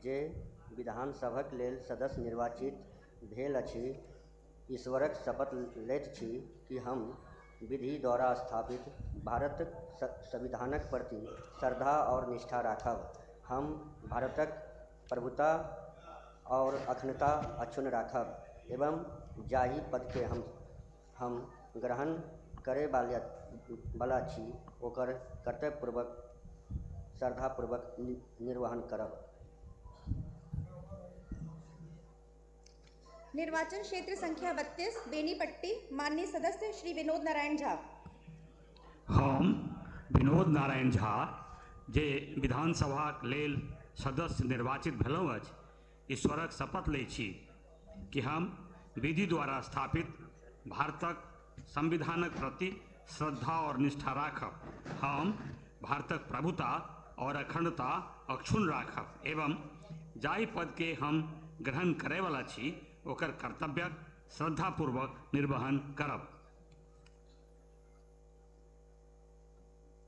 जे विधानसभक लेल सदस्य निर्वाचित भेल अछि, ईश्वरक शपथ लैत छी कि हम विधि द्वारा स्थापित भारतक संविधानक प्रति श्रद्धा आओर निष्ठा राखब। हम भारतक प्रभुता आओर अखण्डता अक्षुण्ण राखब एवं जाहि पदके हम ग्रहण करैवला छी ओकर कर्तव्यपूर्वक श्रद्धापूर्वक निर्वहन करब। निर्वाचन क्षेत्र संख्या 32 बेनीपट्टी, माननीय सदस्य श्री विनोद नारायण झा। हम विनोद नारायण झा जे विधानसभाक लेल सदस्य निर्वाचित भेलहुँ अछि, ईश्वरक शपथ लै छी कि हम विधि द्वारा स्थापित भारतक संविधानक प्रति श्रद्धा और निष्ठा राखब। हम भारतक प्रभुता और अखंडता अक्षुण्ण राखब एवं जाहि पद के हम ग्रहण करैवला छी ओकर कर्तव्यक श्रद्धापूर्वक निर्वहन करब।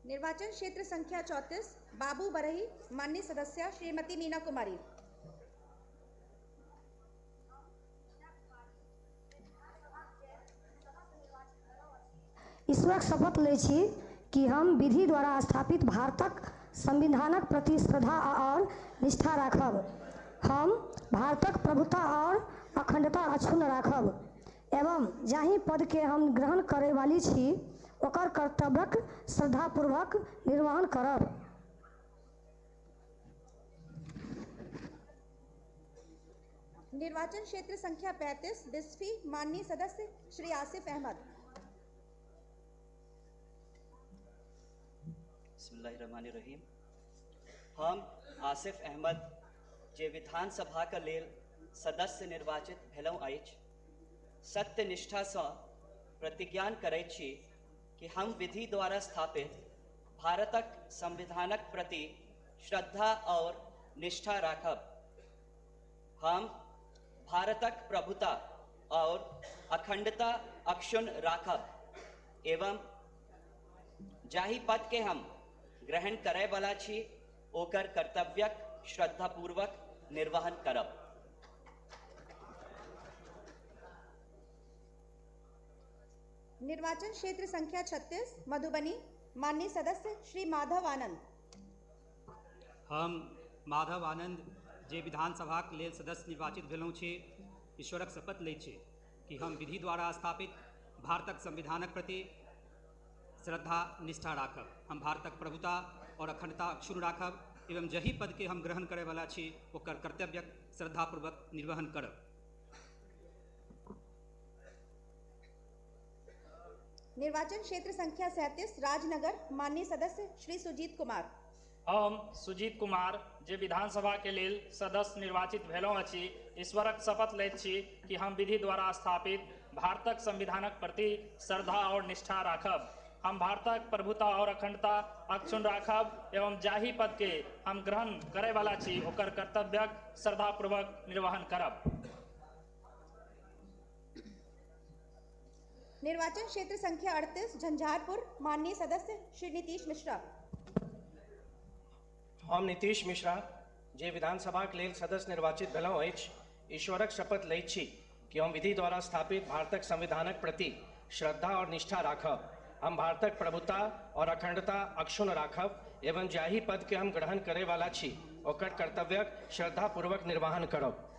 निर्वाचन क्षेत्र संख्या 34 बाबू बरही, माननीय सदस्य श्रीमती मीना कुमारी। ईश्वरक शपथ लै छी कि हम विधि द्वारा स्थापित भारतक संविधानक प्रति श्रद्धा आओर निष्ठा राखब। हम भारतक प्रभुता आओर अखंडता अक्षुण्ण राखब एवं जाहि पदके हम ग्रहण करैवाली छी ओकर कर्तव्यक श्रद्धापूर्वक निर्वहन करब। निर्वाचन क्षेत्र संख्या 35 बिस्फी, माननीय सदस्य श्री आसिफ अहमद। बिस्मिल्लाहिर्रहमानिर्रहीम। हम आसिफ अहमद जे विधानसभाक लेल सदस्य निर्वाचित भेलहुँ अछि, सत्यनिष्ठासँ प्रतिज्ञान करैत छी कि हम विधि द्वारा स्थापित भारतक संविधानक प्रति श्रद्धा और निष्ठा राखब। हम भारतक प्रभुता और अखंडता अक्षुण्ण राखब एवं जाहि पद के हम ग्रहण करैवला छी ओकर कर्तव्यक श्रद्धापूर्वक निर्वहन करब। निर्वाचन क्षेत्र संख्या 36 मधुबनी, माननीय सदस्य श्री माधव आनंद। हम माधव आनंद जे विधानसभाक लेल सदस्य निर्वाचित भेलहुँ छी, ईश्वरक शपथ लै छी कि हम विधि द्वारा स्थापित भारतक संविधानक प्रति श्रद्धा निष्ठा राखब। हम भारतक प्रभुता और अखंडता अक्षुण्ण राखब एवं जाहि पद के हम ग्रहण करैवला छी ओकर कर्तव्यक श्रद्धापूर्वक निर्वहन करब। निर्वाचन क्षेत्र संख्या 37 राजनगर, माननीय सदस्य श्री सुजीत कुमार। हम सुजीत कुमार जे विधानसभा के लेल सदस्य निर्वाचित भेलहुँ अछि, ईश्वरक शपथ लैत छी कि हम विधि द्वारा स्थापित भारतक संविधानक प्रति श्रद्धा और निष्ठा राखब। हम भारतक प्रभुता और अखंडता अक्षुण्ण राखब एवं जाहि पद के हम ग्रहण करैवला छी ओकर कर्तव्यक श्रद्धापूर्वक निर्वहन करब। निर्वाचन क्षेत्र संख्या 38 झंझारपुर, माननीय सदस्य श्री नीतीश मिश्रा। हम नीतीश मिश्रा जे विधानसभाक लेल सदस्य निर्वाचित भेलहुँ अछि, ईश्वरक शपथ लैत छी कि हम विधि द्वारा स्थापित भारतक संविधानक प्रति श्रद्धा और निष्ठा राखब। हम भारतक प्रभुता और अखंडता अक्षुण्ण राखब एवं जाहि पद के हम ग्रहण करैवला छी ओकर कर्तव्यक श्रद्धापूर्वक निर्वहन करब।